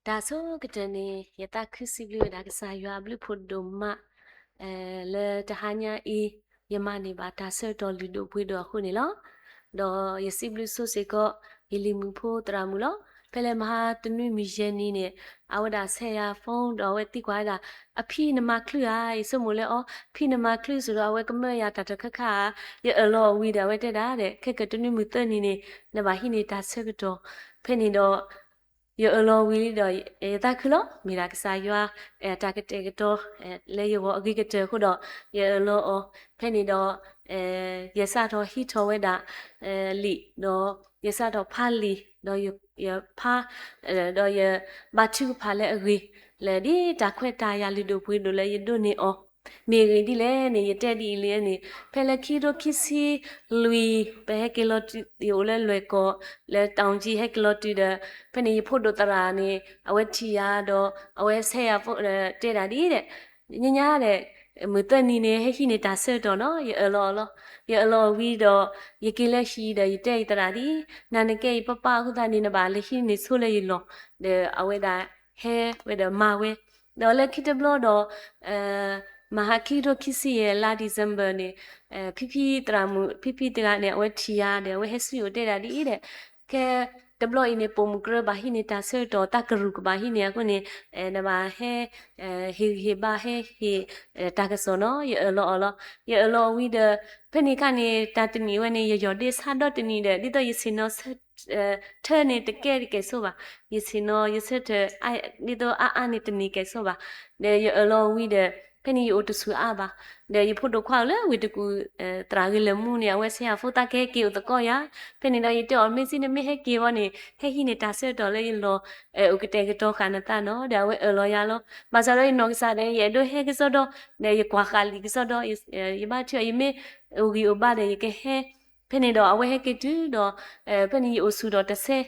တၢ်ဆိကတၢၢ်န့ၣ် ယသးခုစံးဘျုးဝဲဒၣ်ကစၢ်ယွၤအဘျုးဖးဒိၣ်မး, လၢတဟါညါအံၤ ယမၤန့ၢ်ဘၣ်တၢ်ဆၢကတီၢ်လုၢ်ဒိၣ်ပှ့ၤဒိၣ်အဃိန့ၣ်လီၤ. ဒီးယစံးဘျုးဆိစ့ၢ်ကီး ယလံၤမုၣ်ဖိသရၣ်မုၣ်လီၤ. ဖဲလၢမဟါတနွံမုၢ်ယဲၢ်နံၤန့ၣ် အဝဲဒၣ်ဆဲးယၤ phone ဒီးအဝဲသံကွၢ်ဝဲဒၣ်, အဖံနမၤချုးဧါ, ယဆိကမိၣ်လၢအီၤ ဖံနမၤချုး စ့ၢ်ဒီးအဝဲကမၢယၤတၢ်တခါခါဧါ, ယအၢၣ်လီၤအီၤဝံၤဒီး အဝဲတဲဒၣ်ဒီး ခဲကတနွံမုၢ်သၢနံၤန့ၣ် နဘၣ်ဟံးန့ၢ်တၢ်ဆၢကတီၢ်. ဖဲန့ၣ်ဒီး ယအၢၣ်လီၤဝံၤလံဒီး ယသးခုလီၤ. မ့ၢ်ဒၣ်ကစၢ်ယွၤ တၢ်ကတဲာ်ကတီၤ လၢယဂီၢ်အဂ့ၤကတၢၢ်အဃိဒီး ယအၢၣ်လီၤအီၤ. ဖဲန့ၣ်ဒီး ယစးထီၣ်ဟံးထီၣ်ဝဲဒၣ် လံာ်ဒီး ယစးထီၣ်ဖးလံာ် ဒီးယဖး ဒီးယဘါထုကဖၣ်လၢအဂ့ၤ လၢဒ်တၢ်ခွဲးတၢ်ယာ်လုၢ်ဒိၣ်ပှ့ၤဒိၣ်လၢယဒိးန့ၢ်အီၤ မ့ၢ်ဂ့ၢ်ဒ်လဲၣ်န့ၣ် ယတဲဒ်အံၤလံန့ၣ် ဖဲလၢခံကထိခံဆံလွံၢ် ပဟဲက့ၤလီၤတုၤ ယအိၣ်လၢလွဲၢ်ကီၢ် လၢတၢ်အီၣ်ကံ ဟဲက့ၤလီၤတုၤဒီး ဖဲန့ၣ်ယဖိဒိၣ်သရၣ်န့ၣ် အဝဲထံၣ်ယၤဒီး အဝဲဆဲးယၤ တဲဒၣ်ဒ်အံၤဒီး ညါညါဒီး မုၢ်သၢနံၤန့ၣ် ဟဲဟံးန့ၢ်တၢ်ဆၢကတီၢ်နီၤ ယအၢၣ်လီၤအီၤလီၤ. ယအၢၣ်လီၤအီၤဝံၤဒီး ယက့ၤလၢဟံၣ်ဒီး ယတဲယသရၣ်ဒ်အံၤ, နၤနကဲအံၤပၢ်ပၢ်အဃိသတးန့ၣ် နဘၣ်လဲၤဟံးန့ၢ်ဆိလၢယလီၢ်, ဒီးအဝဲဒၣ်ဟဲဝဲဒီးမၤဝဲ, ဒီးလၢခံတဘျီဒီး မဟါခံကထိခံဆံယဲၢ် လါ December န့ၣ် ဖံဖံသရၣ်မုၣ် ဖံဖံတဂၤန့ၣ် အဝဲထံၣ်ယၤဒီး အဝဲဟဲဆူယအိၣ်တဲဒၣ်ဒ်အံၤဒီး ခဲတဘျီအံၤန့ၣ် ပိာ်မုၣ်ကရၢဘၣ်ဟံးန့ၢ်တၢ်ဆၢကတီၢ် တၢ်ကရူၢ်ကဘၣ်ဟံးန့ၢ်အဃိန့ၣ် နဘၣ်ဟဲ ဟ့ၣ်ဂံၢ်ဟ့ၣ်ဘါ ဟဲဟ့ၣ်တၢ်ကစီၣ်နီၤ ယအၢၣ်လီၤအီၤလီၤ. ယအၢၣ်လီၤအီၤဝံၤဒီး ဖဲန့ၣ်အခါန့ၣ် တၢ်တနံၣ်ဝဲန့ၣ် ယယီၢ်ဒ့ဆါဒီတနံၣ်ဒီး ဒ်သိးယဆ့ၣ်နီၤ ထၢန့ၣ်တကဲတကဲဆိဘၣ်, ယဆ့ၣ်နီၤယဆၢထၢၣ် ဒ်သိးအါအါန့ၣ်တန့ၢ်ကဲဆိဘၣ်, ဒီးယအၢၣ်လီၤဝံၤဒီး ဖဲန့ၣ်ယအိၣ်တဆူၣ်အါဘၣ်, ဒီးယဖိဒိၣ်ခွါအိၣ်လၢဝ့ၢ်တကူၣ် သရၣ်ဂ့ၤလၢာ်မူန့ၣ် အဝဲဆဲးယၤဖိသးကဟဲက့ၤအိၣ်သကိးယၤ, ဖဲန့ၣ်ဒီးယတဲအီၤ မ့ၢ်စ့ၢ်နမ့ၢ်ဟဲက့ၤဝဲန့ၣ် ဟဲဟံးန့ၢ်တၢ်ဆၢကတီၢ်လၢယလီၢ် အိၣ်ကတဲာ်ကတီၤဃာ်နသးနီၤ, ဒီးအဝဲအၢၣ်လီၤယၤလီၤ. ဘၣ်ဆၣ်ဒီးယနီၢ်ကစၢ်ဒီး ယအဲၣ်ဒိးဟဲကစီဒီ, ဒီးယကွၢ်ဃာ်လံာ်ကစီဒီ, ယဘါထုအီၤ ယမ့ၢ်အိၣ်ဂံၢ်အိၣ်ဘါဒီးယကဟဲ ဖဲန့ၣ်ဒီးအဝဲဟဲက့ၤတုၤဒီး ဖဲန့ၣ်ယအိၣ်ဆူၣ်ဒီးတဆဲး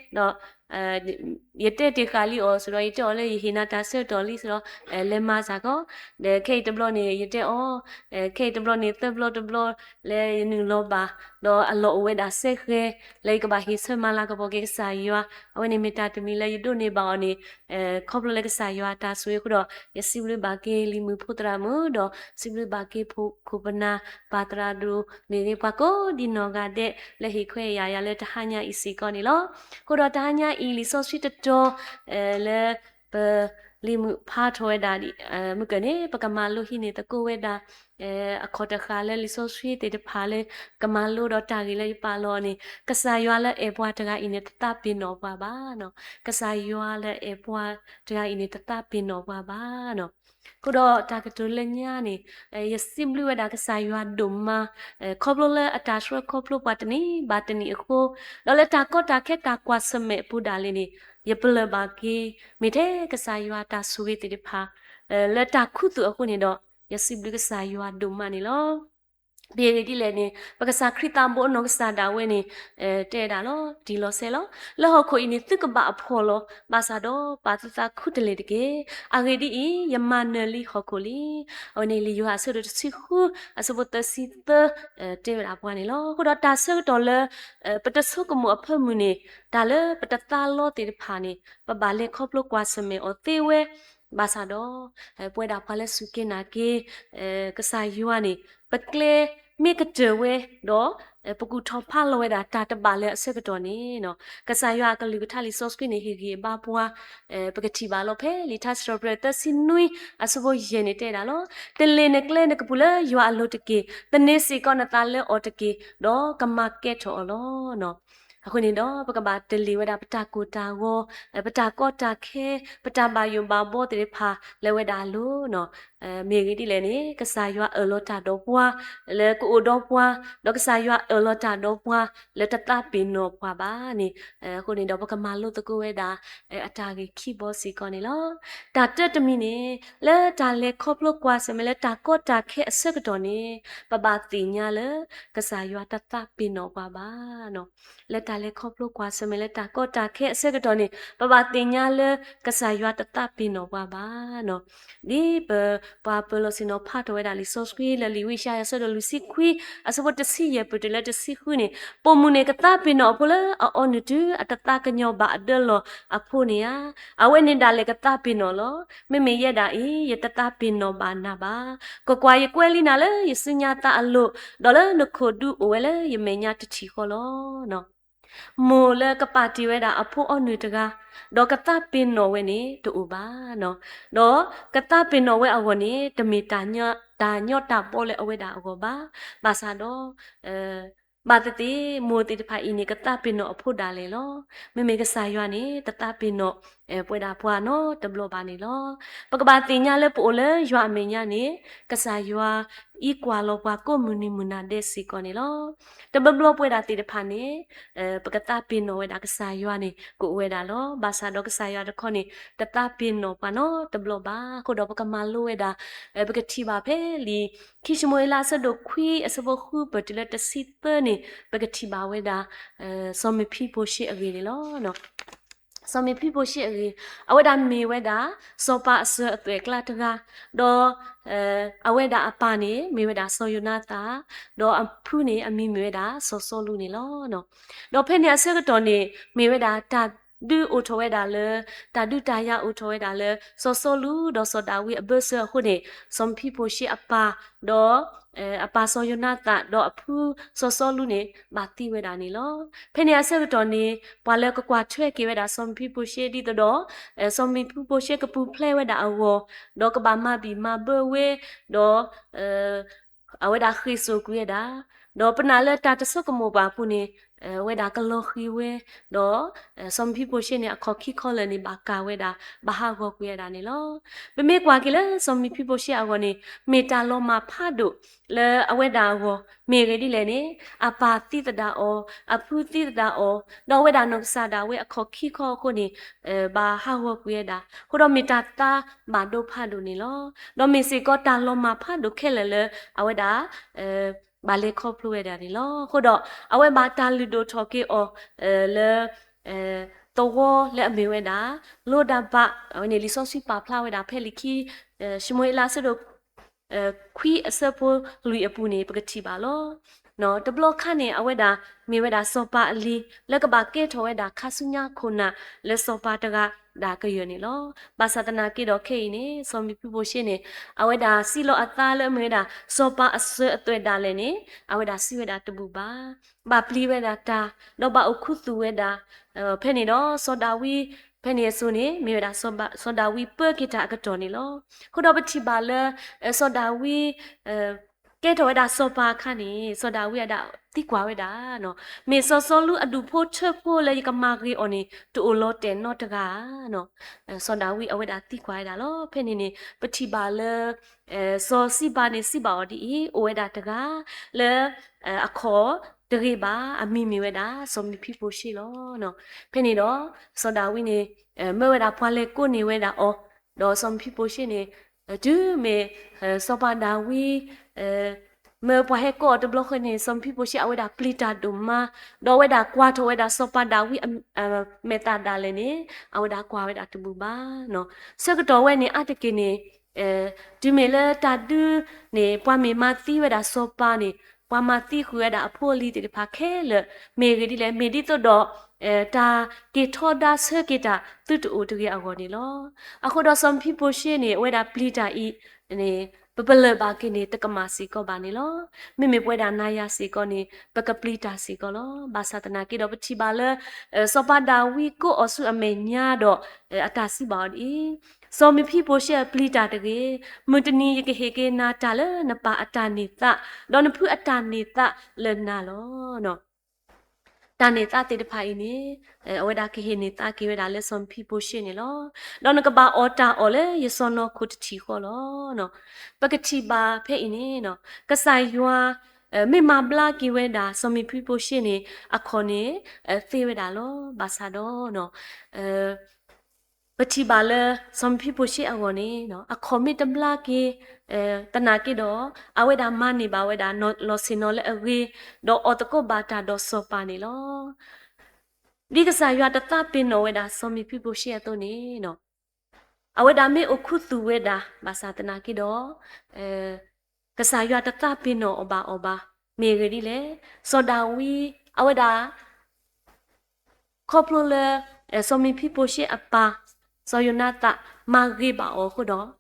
ဒီး ယတဲတ့ၢ်ဃာ်လံအီၤ စ့ၢ်ဒီးယတဲအီၤလၢယဟ့ၣ်နၤတၢ်ဆၢကတီၢ်လံ စ့ၢ်ဒီး လဲၤမၤစ့ၢ်ကီး, ဒီးခဲအံၤတဘျီန့ၣ် ယတဲအီၤ, ခဲအံၤတဘျီန့ၣ် သၢဘျီတဘျီ လၢယနုာ်လီၤဘၣ်, ဒီးအလီၢ်အိၣ်ဝဲဒၣ်စဲဃဲၤ လၢယကဘၣ်ဟ့ၣ်ဆၢမၤလၤကပီၤက့ၤကစၢ်ယွၤ, အဝဲန့ၣ်မ့ၢ်တၢ်တမံၤလၢယဒိးန့ၢ်ဘၣ်အီၤန့ၣ် ခီဖျိလၢကစၢ်ယွၤတၢ်ဆိၣ်ဂ့ၤအဃိဒီး ယစံးဘျုးဘၣ်က့ၤလံၤမုၣ်ဖိသရၣ်မုၣ် ဒီးစံးဘျုးဘၣ်က့ၤဖိခိၣ်ပနၢ်ပၢ်သရၣ်ဒိၣ် မ့ၢ်ဂ့ၤပှၤကိးဒံနီၢ်ဂၤဒဲး လၢဟ့ၣ်ခွဲးယာ်ယၤလၢတဟါညါအံၤစ့ၢ်ကီးန့ၣ်လီၤ. အဃိဒီးတဟါညါအံၤ လံာ်စီဆှံတတီၤ လၢ ပ လံာ်မုၣ်ဖးထီၣ်ဝဲဒၣ် မုၢ်ကၢၢ်န့ၣ် ပကမၤလိဟံးန့ၢ်သကိးဝဲဒၣ် အခီၣ်တဃာ်လၢလံာ်စီဆှံသ့ၣ်တဖၣ်လၢ ကမၤလိဒီးတၢ်ဂ့ၢ်လၢယပာ်လီၤန့ၣ် ကစၢ်ယွၤလၢအဲၣ်ပှၤတဂၤအံၤန့ၣ် တသးပ့ၤနီၣ်ပှၤဘၣ်နီၤ. ကစၢ်ယွၤလၢအဲၣ်ပှၤတဂၤအံၤန့ၣ် တသးပ့ၤနီၣ်ပှၤဘၣ်နီၤ. အဃိဒီးတၢ်ကတိၤလၢညါန့ၣ် ယစံးဘျုးဝဲဒၣ်ကစၢ်ယွၤဒိၣ်မး ခီဖျိလၢအတၢ်ဆှၢခီဖျိပှၤတနံၤဘၣ်တနံၤအဃိ, ဒီးလၢတၢ်ကီတၢ်ခဲတၢ်ကွၢ်ဆၢၣ်မဲာ်အပူၤဒၣ်လဲာ်န့ၣ် ယပလၢၢ်ဘၣ်က့ၤ မ့ၢ်ထဲကစၢ်ယွၤတၢ်ဆိၣ်ဂ့ၤသ့ၣ်တဖၣ် လၢတၢ်ခူသူၣ်အဃိန့ၣ်ဒီး ယစံးဘျုးကစၢ်ယွၤဒိၣ်မးန့ၣ်လီၤ. မ့ၢ်ဂ့ၢ်ဒ်လဲၣ်န့ၣ် ပကစၢ်ခရံာ်သးဘိအနီၢ်ကစၢ်ဒၣ်ဝဲန့ၣ် တဲဒၣ်လီၤ တံၢ်လီၤဆဲးလီၤ. လၢဟီၣ်ခိၣ်အံၤန့ၣ် သုကဘၣ်အဖှီၣ်လီၤ. ဘၣ်ဆၣ်ဒီးပာ်သုသးခူတလ့ၢ်တက့ၢ်. အဂ့ၢ်ဒ်အံၤ, ယမၤနၢၤလံဟီၣ်ခိၣ်လံ. အဝဲန့ၣ်လံာ်ယိၤဟၣ်အဆၢဒိၣ်တဆံဃု အဆၢဖိသၢဆံသၢ တဲဝဲဒၣ်ပှၤန့ၣ်လီၤ. အဃိဒီးတၢ်ဆၢကတီၢ်လၢ ပတဆိကမိၣ်အဖၢမုၢ်န့ၣ် တၢ်လၢပတသးလီသ့ၣ်တဖၣ်န့ၣ် ပဘၣ်လဲၤခီဖျိကွၢ်ဆၢၣ်မဲာ်အီၤသ့ဝဲ, ဘၣ်ဆၣ်ဒီး ပဝဲဒၣ်ပှၤလၢစူၢ်က့ၤနာ်က့ၤ ကစၢ်ယွၤန့ၣ် ပကျဲမ့ၢ်ကတၢၢ်ဝဲဒီး ပကူၣ်ထီၣ်ဖးလီၤဝဲဒၣ်တၢ်တဘၣ်လၢအဆၢကတီၢ်န့ၣ် ကစၢ်ယွၤအကလုၢ်ကထါလံာ်စီဆှံန့ၣ် ဟ့ၣ်ဂံၢ်ဘါပှၤ ပကထံၣ်ဘၣ်လီၤဖဲလံာ်ထါစံးထီၣ်ပတြၢၤသၢဆံနွံ အဆၢဖိယဲၢ်န့ၣ်တဲဒၣ်လီၤ. တလ့ၢ်နကျဲနကပူၤလၢယွၤအလိၤတက့ၢ်. သန့ၤစ့ၢ်ကီးနသးလၢအီၤတက့ၢ်, ဒီးကမၤကဲထီၣ်အီၤလီၤ. အဃိန့ၣ်ဒီး ပကဘၣ်တလ့ၢ်ဝဲဒၣ်ပတၢ်ကိၢ်တၢ်ဂီၤ, ပတၢ်ကီတၢ်ခဲ, ပတၢ်ဘၣ်ယိၣ်ဘၣ်ဘီသ့ၣ်တဖၣ်လၢဝဲဒၣ်အလိၤနီၤ. မ့ၢ်ဂ့ၢ်ဒ်လဲၣ်န့ၣ် ကစၢ်ယွၤအၢၣ်လီၤတၢ်ဒီးပှၤ လၢကအိၣ်ဒီးပှၤ, ဒီးကစၢ်ယွၤအၢၣ်လီၤတၢ်ဒီးပှၤ လၢတသးပ့ၤနီၣ်ပှၤဘၣ်န့ၣ်, အဃိန့ၣ်ဒီး ပကမၤလိသကိးဝဲဒၣ် အတၢ်ဂ့ၢ်ခံဘီစ့ၢ်ကီးန့ၣ်လီၤ. တၢ်တၢတမံၤန့ၣ် လၢတၢ်လဲၤခီဖျိကွၢ်ဆၢၣ်မဲာ်လၢတၢ်ကီတၢ်ခဲအဆၢကတီၢ်န့ၣ် ပဘၣ်သ့ၣ်ညါလၢ ကစၢ်ယွၤတသးပ့ၤနီၣ်ပှၤဘၣ် လၢတၢ်လဲၤခီဖျိကွၢ်ဆၢၣ်မဲာ်လၢတၢ်ကီတၢ်ခဲအဆၢကတီၢ်န့ၣ် ပဘၣ်သ့ၣ်ညါလၢကစၢ်ယွၤတသးပ့ၤနီၣ်ပှၤဘၣ်နီၤ. ဒ်ပ ပှၤပၢၤလီၢ်ဆ့ၣ်နီၤဖးထီၣ်ဝဲဒၣ်လံာ်စီဆှံလၢလံာ်ဝံယၡါယၤအဆၢဒိၣ်လွံၢ်ဆံခွံ အဆၢဖိတဆံယဲၢ်ပတုၤလၢတဆံဃုန့ၣ်, ပိာ်မုၣ်န့ၣ် ကသးပ့ၤနီၣ်အဖိလၢအအီနုၢ်တုၤအတသးကညီၤဘၣ်အဒၢလီၢ်အဖိန့ၣ်ဧါ. အဝဲန့ၣ်ဒၣ်လဲာ်ကသးပ့ၤနီၣ်လီၤ. မ့မ့ၢ်ယဲဒၣ်အံၤ ယတသးပ့ၤနီၣ်ဘၣ်နၤဘၣ်. ကွၢ်ကွၢ်, ယကွဲးလံနၤလၢယစုညါသးအလိၤ, ဒီးလၢနခိၣ်ဒူအိၣ်ဝဲလၢယမဲာ်ညါတထံၣ်ဃီလီၤ. မိၢ်လၢကပာ်တ့ၢ်ဝဲဒၣ်အဖိအီနုၢ်တဂၤ, ဒီးကသးပ့ၤနီၣ်ဝဲန့ၣ်တအိၣ်ဘၣ်. ဒီးကသးပ့ၤနီၣ်ဝဲအဂီၢ်န့ၣ် တမ့ၢ်တၢ်ညီတၢ်ဘီလၢအဝဲဒၣ်အဂီၢ်ဘၣ်. ဘၣ်ဆၣ်ဒီး ဘၣ်သ့ၣ်သ့ၣ် မိၢ်သ့ၣ်တဖၣ်အံၤန့ၣ် ကသးပ့ၤနီၣ်အဖိဒၣ်လဲာ်လီၤ. မ့မ့ၢ်ကစၢ်ယွၤန့ၣ် တသးပ့ၤနီၣ် ပဝဲဒၣ်ပှၤနီတဘျီဘၣ်န့ၣ်လီၤ. ပကဘၣ်သ့ၣ်ညါလၢပအိၣ်လၢယွၤအမဲာ်ညါန့ၣ် ကစၢ်ယွၤအံးကွၢ်လီၤပှၤကိးမုၢ်နံၤမုၢ်နၤဒဲးစ့ၢ်ကီးန့ၣ်လီၤ. တဘျီဘျီပဝဲဒၣ်သ့ၣ်တဖၣ်န့ၣ် ပကသးပ့ၤနီၣ်ဝဲဒၣ်ကစၢ်ယွၤန့ၣ် ကအိၣ်ဝဲဒၣ်လီၤ. ဘၣ်ဆၣ်ဒီးကစၢ်ယွၤတခီန့ၣ် တသးပ့ၤနီၣ်ပှၤနီတဘျီဘၣ်. အဃိဒီး ပကမၤလိဝဲဒၣ် ပကထံၣ်ဘၣ်ဖဲလံာ်ခံၡမူၤအ့လးအဆၢဒိၣ်ခွံအဆၢဖိဃုပတုၤလၢတဆံသၢန့ၣ် ပကထံၣ်ဘၣ်ဝဲဒၣ် စီၤမ့ၤဖံဘိၤၡ့အဂ့ၢ်န့ၣ်လီၤ. စီၤမ့ၤဖံဘိၤၡ့အဂ့ၢ်, အဝဲဒၣ်မ့ၢ်ဝဲဒၣ် စီၤပၤအစၢၤအသွဲၣ်အကျါတဂၤ, ဒီး အဝဲဒၣ်အပၢ်န့ၣ် မ့ၢ်ဝဲဒၣ်စီၤယိၤနါသၣ်, ဒီးအဖုန့ၣ် အမံၤမ့ၢ်ဝဲဒၣ်စီၤစီလူးန့ၣ်လီၤ. ဒီးဖဲန့ၣ်အဆၢကတီၢ်န့ၣ် မ့ၢ်ဝဲဒၣ်တၢ်ဒုးအိၣ်ထီၣ်ဝဲဒၣ်လၢ တၢ်ဒုးတၢ်ယၤအိၣ်ထီၣ်ဝဲဒၣ်လၢ စီၤစီလူးဒီးစီၤဒၤဝံးအဘၢၣ်စၢၤအဃိန့ၣ် စီၤမ့ၤဖံဘိၤၡ့အပၢ်, ဒီး အပၢ်စီၤယိၤနါသၣ် ဒီးအဖုစီၤစီလူးန့ၣ် ဘၣ်သံဝဲဒၣ်န့ၣ်လီၤ. ဖဲန့ၣ်အဆၢကတီၢ်န့ၣ် ပှၤလၢကကွၢ်ထွဲက့ၤဝဲဒၣ်စီၤမ့ၤဖံဘိၤၡ့ဒ်သိးဒီး စီၤမ့ၤဖံဘိၤၡ့ကပူၤဖျဲးဝဲဒၣ်အဂီၢ်, ဒီးကဘၣ်မၤဘံၣ်မၤဘၢဝဲ, ဒီး အဝဲဒၣ်ဃ့ၢ်စိာ်ကွံာ်ဝဲဒၣ်, ဒီးပနာ်လၢတၢ်တဆိကမိၣ်ဘၣ်အပူၤန့ၣ် အဝဲဒၣ်ကလီၤဃံၤဝဲ, ဒီး စီၤမ့ၤဖံဘိၤၡ့န့ၣ် အခီၣ်ခံခီလၢာ်န့ၣ် ဘၣ်ကၢ်ဝဲဒၣ်, ဘၣ်ဟးဂီၤကွံာ်ဝဲဒၣ်န့ၣ်လီၤ. ပမ့ၢ်ကွၢ်က့ၤလၢစီၤမ့ၤဖံဘိၤၡ့အဂီၢ်န့ၣ် မ့ၢ်တၢ်လီၤမၢ်ဖးဒိၣ်လၢအဝဲဒၣ်အဂီၢ်, မ့ၢ်ဂ့ၢ်ဒ်လဲၣ်န့ၣ် အပၢ်သံသဒၣ်အီၤ, အဖုသံသဒၣ်အီၤ, ဒီးအဝဲဒၣ်နီၢ်ကစၢ်ဒၣ်ဝဲအခီၣ်ခံခီအဃိန့ၣ် ဘၣ်ဟးဂီၤကွံာ်ဝဲဒၣ်, အဃိဒီးမ့ၢ်တၢ်သးဘၣ်ဒိဖးဒိၣ်န့ၣ်လီၤ. ဒီးမ့ၢ်စ့ၢ်ကီးတၢ်လီၤမၢ်ဖးဒိၣ်ခဲလၢာ်လၢ အဝဲဒၣ် ဘၣ်လဲၤခီဖျိဝဲဒၣ်န့ၣ်လီၤ. အဃိဒီး အဝဲဘၣ်တၢ်လုၢ်ဒိၣ်ထီၣ်က့ၤအီၤ လၢ သဝီလၢအမ့ၢ်ဝဲဒၣ် လိဒၤဘး, အဝဲန့ၣ်လံာ်စီဆှံပာ်ဖျါဝဲဒၣ်ဖဲလံာ်ခံ ၡမူၤအ့လးအဆၢဒိၣ် ခွံအဆၢဖိလွံၢ်အပူၤန့ၣ် ပကထံၣ်ဘၣ်လီၤ. တဘျီခါန့ၣ် အဝဲဒၣ်မ့ၢ်ဝဲဒၣ်စီၤပၤအလံၤ လၢကဘၣ်ကဲထီၣ်ဝဲဒၣ်ခါဆူညါခိၣ်နၢ်လၢစီၤပၤတဂၤဒၣ်ကယၢၢ်န့ၣ်လီၤ. ဘၣ်ဆၣ်သနာ်က့ဒီးခဲအံၤန့ၣ် စီၤမ့ၤဖံဘိၤၡ့န့ၣ် အဝဲဒၣ်စံးလီၤအသးလၢအမ့ၢ်ဝဲဒၣ် စီၤပၤအစၢၤအသွဲၣ်ဒၣ်လဲာ်န့ၣ် အဝဲဒၣ်စံးဝဲဒၣ်တဘူၣ်ဘၣ်, ဘၣ်ပျံၤဝဲဒၣ်တၢ်, ဒီးဘၣ်အိၣ်ခူသူၣ်ဝဲဒၣ် ဖဲန့ၣ်ဒီးစီၤဒၤဝံး, ဖဲန့ၣ်အစိၤန့ၣ် မ့ၢ်ဝဲဒၣ် စီၤဒၤဝံးပၢက့ၤတၢ်အကတီၢ်န့ၣ်လီၤ. အဃိဒီးပထံၣ်ဘၣ်လၢ စီၤဒၤဝံး ကဲထီၣ်ဝဲဒၣ်စီၤပၤအခါန့ၣ် စီၤဒၤဝံးအဒၣ်သံကွၢ်ဝဲဒၣ်, မ့ၢ်စီၤစီလူးအဒူၣ်ဖိထၢဖိလၢယကမၤဂ့ၤအီၤန့ၣ် တအိၣ်လီၤတဲာ်နီတဂၤဧါ. စီၤဒၤဝံးအဝဲဒၣ်သံကွၢ်ဝဲဒၣ်လီၤ. ဖဲန့ၣ်န့ၣ် ပထံၣ်ဘၣ်လၢ စီၤစံဘၤန့ၣ်စံးဘၣ်အီၤဒ်အံၤ, အိၣ်ဝဲဒၣ်တဂၤ လၢ အခီၣ်တဂ့ၤဘၣ်, အမံၤမ့ၢ်ဝဲဒၣ် စီၤမ့ၤဖံဘိၤၡ့လီၤ. ဖဲန့ၣ်ဒီး စီၤဒၤဝံးန့ၣ် မၢဝဲဒၣ်ပှၤလဲၤကိးန့ၢ်ဝဲဒၣ်အီၤ, ဒီးစီၤမ့ၤဖံဘိၤၡ့န့ၣ် တုၤမ့ၢ် စီၤပၤဒၤဝံး မၢပှၤဟဲကိးအီၤတဘျီဃီန့ၣ် စီၤမ့ၤဖံဘိၤၡ့အဝဲဒၣ်ပျံၤတၢ်ဒိၣ်မး, ဒီးအဝဲဒၣ်ကွၢ်ထီၣ်ဝဲဒၣ်စီၤပၤဒၤဝံး မဲာ်သၣ်ဒၣ်လဲာ်န့ၣ် အဝဲဒၣ်ကွၢ်ဝဲဒၣ်တဘူၣ်ဘၣ်. ဆၢကတီၢ်ဝဲန့ၣ် အါတက့ၢ်န့ၣ် တုၤမ့ၢ်လၢတၢ်ဒုးန့ၣ် ပှၤမ့ၢ်မၤသံဝဲဒၣ်စီၤပၤန့ၣ် ပှၤမၤသံဃုာ်ဝဲဒၣ်အဖိအလံၤသ့ၣ်တဖၣ်ခဲလၢာ်, မ့ၢ်ဂ့ၢ်ဒ်လဲၣ်, မ့ၢ်ဒ်သိးဒီး တၢ်က့ၤထီဒါဆၢက့ၤတၢ်သုတအိၣ်တဂ့ၤအဂီၢ်န့ၣ်လီၤ. အဃိဒီးစီၤမ့ၤဖံဘိၤၡ့န့ၣ် အဝဲဒၣ်ပျံၤတၢ်အံၤန့ၣ် ပပလၢၢ်ဘၣ်က့ၤန့ၣ် တကမၣ်စ့ၢ်ကီးဘၣ်န့ၣ်လီၤ. မ့မ့ၢ်ပဝဲဒၣ်နၤယၤစ့ၢ်ကီးန့ၣ် ပကပျံၤတၢ်စ့ၢ်ကီးလီၤ. ဘၣ်ဆၣ်သနာ်က့ဒီးပထံၣ်ဘၣ်လၢ စီၤပၤဒၤဝံးကိးအီၤဆူအမဲာ်ညါဒီး အတၢ်စံးဘၣ်အီၤဒ်အံၤ, စီၤမ့ၤဖံဘိၤၡ့ဧၢ, ပျံၤတၢ်တဂ့ၤ, မုၢ်တနံၤယကဟ့ၣ်က့ၤနၤတၢ်လၢနပၢ်အတၢ်န့ၢ်သါ, ဒီးနဖုအတၢ်န့ၢ်သါလၢနၤလီၤ. တၢ်န့ၢ်သါသ့ၣ်တဖၣ်အံၤန့ၣ် အဝဲဒၣ်ကဟ့ၣ်န့ၢ်သါက့ၤဝဲဒၣ်လၢစီၤမ့ၤဖံဘိၤၡ့န့ၣ်လီၤ. ဒီးနကဘၣ်အီၣ်တၢ်အီၣ်လၢယစီၢ်နီၤခိၣ်တထံၣ်ဃီလီၤ. ပကထံၣ်ဘၣ်ဖဲအံၤန့ၣ် ကစၢ်ယွၤ မ့ၢ်မၤဘျါက့ၤဝဲဒၣ်စီၤမ့ၤဖံဘိၤၡ့န့ၣ် အခီၣ်န့ၣ် သ့ဝဲဒၣ်လီၤ. ဘၣ်ဆၣ်ဒီး ပထံၣ်ဘၣ်လၢ စီၤမ့ၤဖံဘိၤၡ့အဂီၢ်န့ၣ် အခီၣ်မ့ၢ်တဘျါက့ၤ သနာ်က့ဒီး အဝဲဒၣ်မၤန့ၢ်ဘၣ်ဝဲဒၣ် လီၢ်ဆ့ၣ်နီၤလၢအဂ့ၤ, ဒီးအီၣ်သကိးဘၣ်တၢ်ဒီးစီၤပၤန့ၣ်လီၤ. ဒ်ကစၢ်ယွၤတသးပ့ၤနီၣ်ဝဲဒၣ်စီၤမ့ၤဖံဘိၤၡ့အသိးန့ၣ် အဝဲဒၣ်မ့ၢ်အိၣ်ခူသူၣ်ဝဲဒၣ် ဘၣ်ဆၣ်သနာ်က့ဒီး ကစၢ်ယွၤတသးပ့ၤနီၣ်အီၤဘၣ်အီၤဘၣ်. မ့ၢ်အဂ့ၢ်ဒ်လဲၣ်, စီၤဒၤဝံး အဝဲဒၣ် ခီဖျိလၢ စီၤမံဖံဘိၡ့အပၢ် စီၤယိၤနါသၣ် မၤဂ့ၤဘၣ်အီၤအဃိဒီး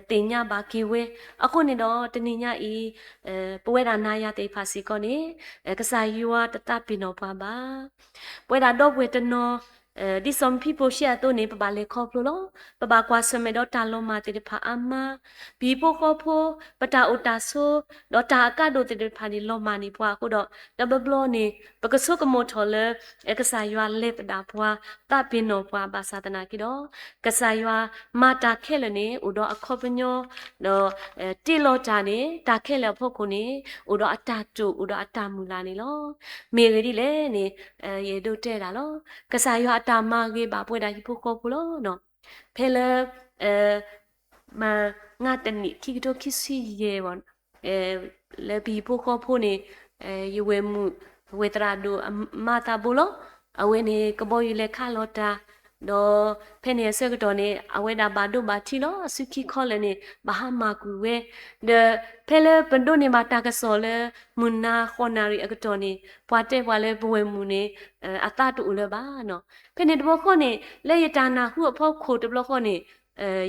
သ့ၣ်ညါဘၣ်က့ၤဝဲ. အဃိန့ၣ်ဒီး တနံၤညါအံၤ ပဝဲဒၣ်နၤယၤသ့ၣ်တဖၣ်စ့ၢ်ကီးန့ၣ် ကစၢ်ယွၤတသးပ့ၤနီၣ်ပှၤဘၣ်. ပဝဲဒၣ်ဒီပုၢ်ဝဲၢ်တနီၤ ဒ်စီၤမံဖံဘိၡ့အသိးန့ၣ် ပဘၣ်လဲၤခီဖျိလီၤ. ပဘၣ်ကွၢ်ဆၢၣ်မဲာ်ဒီးတၢ်လီၤမၢ်သ့ၣ်တဖၣ်အါမး, ပဟံၣ်ဖိဃီဖိ ပတၢ်အိၣ်တၢ်ဆိး ဒီးတၢ်အကါဒိၣ်သ့ၣ်တဖၣ်န့ၣ် လီၤမၢ်န့ၢ်ပှၤအဃိဒီး တဘျီဘျီန့ၣ် ပကဆိကမိၣ်ထီၣ်လၢ ကစၢ်ယွၤလဲၤသဒၣ်ပှၤ သးပ့ၤနီၣ်ပှၤ ဘၣ်ဆၣ်သနာ်က့ဒီး ကစၢ်ယွၤမၤတၢ်ခဲလၢာ်န့ၣ် အိၣ်ဒီးအခီပညီ ဒီး တ့လီၤတၢ်န့ၣ် တၢ်ခဲလၢာ်အဖီခိၣ်န့ၣ် အိၣ်ဒီးအတၢ်တိာ် အိၣ်ဒီးအတၢ်မုၢ်လၢ်န့ၣ်လီၤ. မ့ၢ်အဂ့ၢ်ဒ်လဲၣ်န့ၣ် ယအဲၣ်ဒိးတဲဒၣ်လီၤ. ကစၢ်ယွၤအတၢ်မၤဂ့ၤဘၣ်ပဝဲဒၣ်ဟံၣ်ဖိဃီဖိလီၤ. ဖဲလၢ မၤ ငါးတနံၣ် ခံကထိခံဆံယဲၢ်ဘၣ် လၢပဟံၣ်ဖိဃီဖိန့ၣ် ယဝဲၢ်မုၣ် ဝဲၢ်သရၣ်ဒိၣ်အမါသးဘိလီၤ. အဝဲန့ၣ်ကဘီယူၤလဲၤခးလီၤတၢ် ဒီးဖဲန့ၣ်အဆၢကတီၢ်န့ၣ် အဝဲဒၣ်ဘၣ်ဒိဘၣ်ထံးလီၤ. အစုခံခီလၢာ်န့ၣ် ဘၣ်ဟးမၤကွံာ်ဝဲ ဒီးဖဲလၢပဒိးန့ၢ်ဘၣ်တၢ်ကစီၣ်လၢ မုၢ်နၤဃိးနၣ်ရံၣ်အကတီၢ်န့ၣ် ပှၤတဲပှၤလၢပဝဲၢ်မုၣ်န့ၣ် အသးတအိၣ်လၢၤဘၣ်နီၤ. ဖဲန့ၣ်တဘျီဃီန့ၣ် လၢယတၢ်နၢ်ဟူအဖီခိၣ်တဘျီဃီန့ၣ်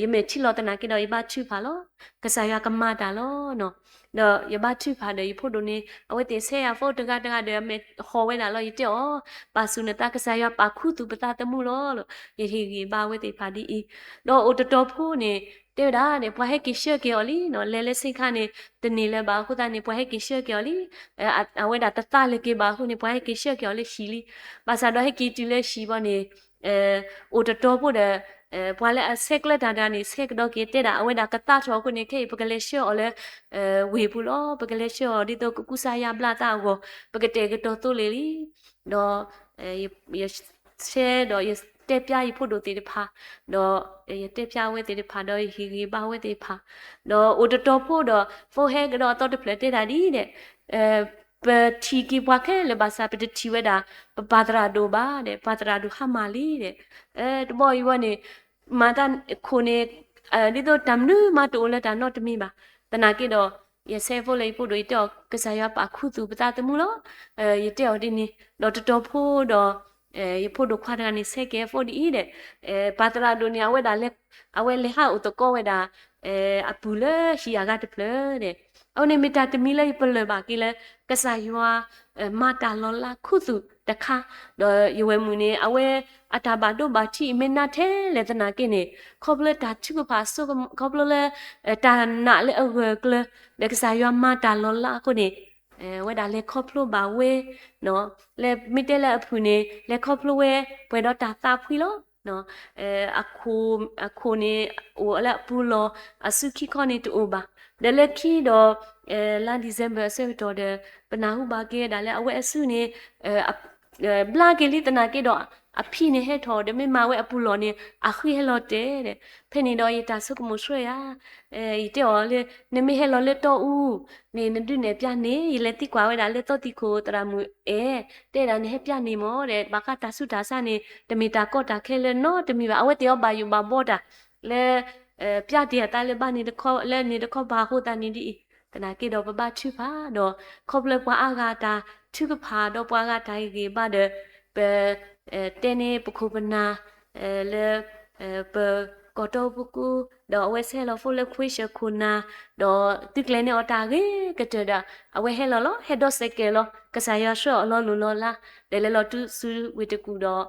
ယမဲာ်ထံလီၤသနာ်က့ဒီး ယဘါထုကဖၣ်လီၤ. ကစၢ်ယွၤကမၤတၢ်လီၤနီၤ. ဒီးယဘါထုကဖၣ်ဒီးယဖိဒိၣ်န့ၣ် အဝဲသ့ၣ်ဆဲးယၤဖိတဂၤတဂၤဒီး အမဲာ်ဟီၣ်ဝဲဒၣ်လီၤ. ယတဲအီၤ ပာ်ဆူၣ်နသး ကစၢ်ယွၤပာ်ခူသူၣ်ပသးသမူလီၤ. ယဟ့ၣ်ဂံၢ်ဘါဝဲသ့ၣ်တဖၣ်ဒ်အံၤ, ဒီးအိၣ်တတီၤဖိန့ၣ် တဲဝဲဒၣ်ဒီး ပှၤဟဲက့ၤဆှၢက့ၤအီၤလံနီၤ. လဲၤလၢဆ့ခါန့ၣ် တန့ၢ်လၢၤဘၣ်အဃိသတးန့ၣ် ပှၤဟဲက့ၤဆှၢက့ၤအီၤလံ. အဝဲဒၣ်တသးလၢၤက့ၤဘၣ်အဃိန့ၣ် ပှၤဟဲက့ၤဆှၢက့ၤအီၤလၢဟံၣ်လံ. ဘၣ်ဆၣ်ဒီးဟဲက့ၤတုၤလၢဟံၣ်ဘၣ်န့ၣ် အိၣ်တတီၤဖိဒီး ပှၤလၢအဆဲးကျၢတၢ်တဂၤန့ၣ် ဆဲးကဒီးက့ၤတဲဒၣ် အဝဲဒၣ်ကသးထီၣ်အဃိန့ၣ် ခဲအံၤပကလဲၤဆှၢအီၤလၢ ဝ့ၢ်ပူၤလီၤ. ပကလဲၤဆှၢအီၤဒ်သိးကကူစါယါဘျါသးအဂီၢ် ပကတဲာ်ကတီၤသိလ့ၣ်လံ. ဒီး ယဆဲးဒီးယတဲဖျါယဖိဒိၣ်သ့ၣ်တဖၣ်, ဒီးယတဲဖျါအဝဲသ့ၣ်တဖၣ် ဒီးယဟ့ၣ်ဂံၢ်ဘါအဝဲသ့ၣ်တဖၣ်, ဒီးအိၣ်တတီၤဖိဒီး ဖိဟဲကဒီးအသီတဖျၢၣ်တဲဒၣ်ဒ်ဒီး ပထံၣ်က့ၤပှၤခဲလၢာ်ဘၣ်ဆၣ် ပတထံၣ်ဝဲဒၣ် ပပၢ်သရၣ်ဒိၣ်ဘၣ်ဒီး ပၢ်သရၣ်ဒိၣ်ဟါမၢ်လံဒီး တဘျီအံၤဝဲန့ၣ် မၤတၢ်ခိၣ်န့ၣ် ဒ်သိးတၢ်မနုၤမးတအိၣ်လၢတၢ်နီတမံၤဘၣ်. သနာ်က့ဒီး ယဆဲးဖိလၢယဖိဒိၣ် ယတဲအီၤ ကစၢ်ယွၤပာ်ခူသူၣ်ပသးသမူလီၤ. ယတဲအီၤဒ်န့ၣ် ဒီးတတီၤဖိဒီး ယဖိဒိၣ်ခွါတဂၤန့ၣ် ဆဲးကဲဖိဒ်အံၤဒီး ပၢ်သရၣ်ဒိၣ်န့ၣ် အဝဲဒၣ် အဝဲလဲၤဟးအိၣ်သကိးဝဲဒၣ် အပုၢ်လၢဟံၣ်အဂၤတဖျၢၣ်ဒီး အဝဲန့ၣ်မ့ၢ်တၢ်တမံၤလၢယပလၢၢ်ဘၣ်က့ၤလၢ ကစၢ်ယွၤ မၤတၢ်လီၤလးခူသူၣ်တခါ, ဒီးယဝဲၢ်မုၣ်န့ၣ် အဝဲအတၢ်ဘၣ်ဒိဘၣ်ထံးအံၤမ့ၢ်နးထဲလဲၣ်သနာ်က့န့ၣ် ခီဖျိတၢ်ထုကဖၣ်အစိကမီၤ ခီဖျိလၢ တၢ်နာ်လၢအဂၢၢ်အကျၢၤ ဒီးကစၢ်ယွၤမၤတၢ်လီၤလးအဃိန့ၣ် ဝဲဒၣ်လဲၤခီဖျိဘၣ်ဝဲ လၢမ့ၢ်တဲလၢအဖုၣ်န့ၣ် လဲၤခီဖျိဝဲ ပှဲၤဒီးတၢ်သးဖှံလီၤ. အခိၣ်န့ၣ် အိၣ်လၢအပူၤလီၢ် အစုခံခီန့ၣ်တအိၣ်ဘၣ်. ဒီးလၢခံဒီး လါ December အဆၢကတီၢ်ဒီး ပနၢ်ဟူဘၣ်က့ၤဝဲဒၣ်လၢအဝဲအစုန့ၣ် ဘျါက့ၤလံသနာ်က့ဒီး အဖံန့ၣ်ဟဲထီၣ်ဒီးမ့ၢ်မၤဝဲအပူၤလီၢ်န့ၣ် အဃံဟဲလီၤတဲာ်ဒီး ဖဲန့ၣ်ဒီးယတၢ်ဆိကမိၣ်ဆှၢယၤ ယတဲအီၤလၢ နမ့ၢ်ဟဲလီၤလၢတီအူန့ၣ် နဒုးနဲၣ်ပျၢ်န့ၣ် ယလဲၤသံကွၢ်ဝဲဒၣ်လၢသီသံၣ်ခိၣ်သရၣ်မုၣ်အဲၣ် တဲဒၣ်နဟဲပျၢ်န့ၣ်မ့ၢ်ဒီး ဘၣ်ဃးတၢ်ဆူးတၢ်ဆါန့ၣ် တမ့ၢ်တၢ်ကီတၢ်ခဲလၢနီတမံၤဘၣ်. အဝဲသ့ၣ်အီၤဘၣ်ယိၣ်ဘၣ်ဘီတၢ်လၢ ပျၢ်တ့ၢ်အသးလၢဘါန့ၣ်တခီ လၢန့ၣ်တခီဘၣ်အဃိသတးန့ၣ်ဒ်အံၤ သနာ်က့ဒီးပဘါထုကဖၣ်ဒီး ခီဖျိပှၤအါဂၤတၢ်ထုကဖၣ်ဒီးပှၤအါဂၤတၢ်ဟ့ၣ်ဂံၢ်ဘါဒီး ပ တဲန့ၢ်ပခိၣ်ပနၢ် လၢ ပကီၢ်တီပူၤကူ ဒီးအဝဲဆဲးလီၤဖိလၢခွ့ၡၢၣ်ခိၣ်နၢ် ဒီးသုကျဲၤန့ၢ်အီၤတၢ်ဂ့ၤကတၢၢ်ဒီး အဝဲဟဲလီၤလီၤ ဟဲဒိးစဲးကဲးလီၤ ကစၢ်ယွၤဆှၢအီၤလီၤလိၤလီၤလး ဒီးလဲၤလီၤတုၤဆူဝ့ၢ်တကူၣ်ဒီး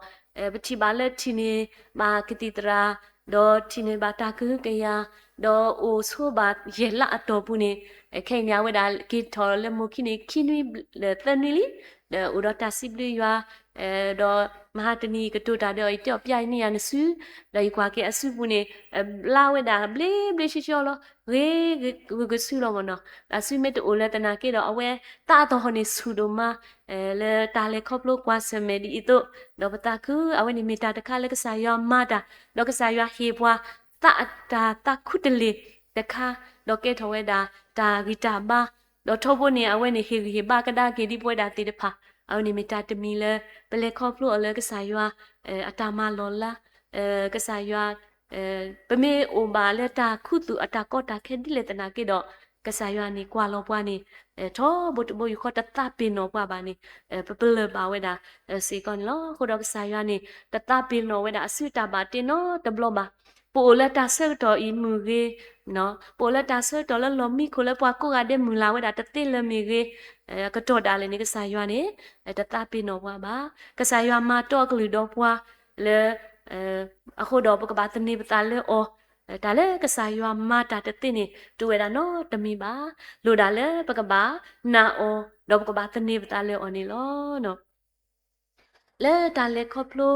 ပထံၣ်ဘၣ်လၢထံၣ်န့ၢ်ဘၣ်ကသံၣ်သရၣ် ဒီးထံၣ်န့ၢ်ဘၣ်တၢ်ကဟုကယာ် ဒီးအိၣ်ဆိးဘၣ်ယဲၢ်လါအတီၢ်ပူၤန့ၣ် ခဲအံၤန့ၣ်အဝဲဒၣ်က့ၤထီၣ်လၢမိၢ်ခံန့ၣ် ခံနွံ သၢနွံလံ ဒီးအိၣ်ဒီးတၢ်စံးဘျုးယွၤ ဒီးမဟါတနံၤကတိၤတၢ်ဒီး ယတဲအီၤပျၢ်ယနံၣ်ယၤနစု ဒီးယကွၢ်က့ၤအစုပူၤန့ၣ် ဘျါဝဲဒၣ်ဘျ့ဘျ့ဆှီဆှီလီၤ ဂ့ၤဂ့ၤကဆူလီၤမ့ၢ်နီၤ တၢ်စုမ့ၢ်တအိၣ်လၢသနာ်က့ဒီး အဝဲသးအသဟီၣ်န့ၣ်ဆူၣ်ဒိၣ်မး လၢတၢ်လဲၤခီဖျိကွၢ်ဆၢၣ်မဲာ်ဒ်အံၤအသိး ဒီးပသးခု အဝဲန့ၣ်မ့ၢ်တၢ်တခါလၢကစၢ်ယွၤမၤတၢ် ဒီးကစၢ်ယွၤဟ့ၣ်ပှၤ သးအတၢ်သးခူတလ့ၢ်တခါ ဒီးကဲထီၣ်ဝဲဒၣ်တၢ်ဂံၢ်တၢ်ဘါ ဒီးထီဘိန့ၣ် အဝဲန့ၣ်ဟ့ၣ်ဂံၢ်ဟ့ၣ်ဘါကဒါက့ၤဒ်ပဝဲဒၣ်သ့ၣ်တဖၣ် အဝဲန့ၣ်မ့ၢ်တၢ်တမံၤလၢ ပလဲၤခီဖျိအီၤလၢကစၢ်ယွၤ အတၢ်မၤလီၤလး ကစၢ်ယွၤ ပမ့ၢ်အိၣ်ဘၣ်လၢတၢ်ခူသူၣ်အတၢ်ကီတၢ်ခဲဒ်လဲၣ်သနာ်က့ဒီး, ကစၢ်ယွၤန့ၣ်ကွၢ်လီၤပှၤန့ၣ် ထီဘိတဘိယူၢ်ဃီတသးပ့ၤနီၣ်ပှၤဘၣ်န့ၣ်, ပပလၢၢ်ဘၣ်ဝဲဒၣ်စ့ၢ်ကီးန့ၣ်လီၤ. အဃိဒီးကစၢ်ယွၤန့ၣ် တသးပ့ၤနီၣ်ဝဲဒၣ်အစုတၢ်ဘၣ်တ့နီတဘျီဘၣ်. ပအိၣ်လၢတၢ်ဆၢကတီၢ်အံၤမုၢ်ဂ့ၤ, ပအိၣ်လၢတၢ်ဆၢကတီၢ်လၢလီၢ်မံခိၣ်လၢပှၤကိးဂၤဒဲးမုၢ်လၢ်ဝဲဒၣ်တသ့လၢၤမ့ၢ်ဂ့ၤ, ကတီၢ်ဒၣ်လဲာ်န့ၣ် ကစၢ်ယွၤန့ၣ် တသးပ့ၤနီၣ်ပှၤဘၣ်. ကစၢ်ယွၤမၤတီအကလုၢ်ဒီးပှၤလၢ အဃိဒီးပကဘၣ်သန့ၤပသးလၢအီၤ, တၢ်လၢကစၢ်ယွၤမၤတၢ်တသ့န့ၣ် တအိၣ်ဝဲဒၣ်နီတမံၤဘၣ်. လိၣ်ဒၣ်လၢပကဘၣ်နာ်အီၤ ဒီးပကဘၣ်သန့ၤပသးလၢအီၤန့ၣ်လီၤ. လၢတၢ်လဲၤခီဖျိ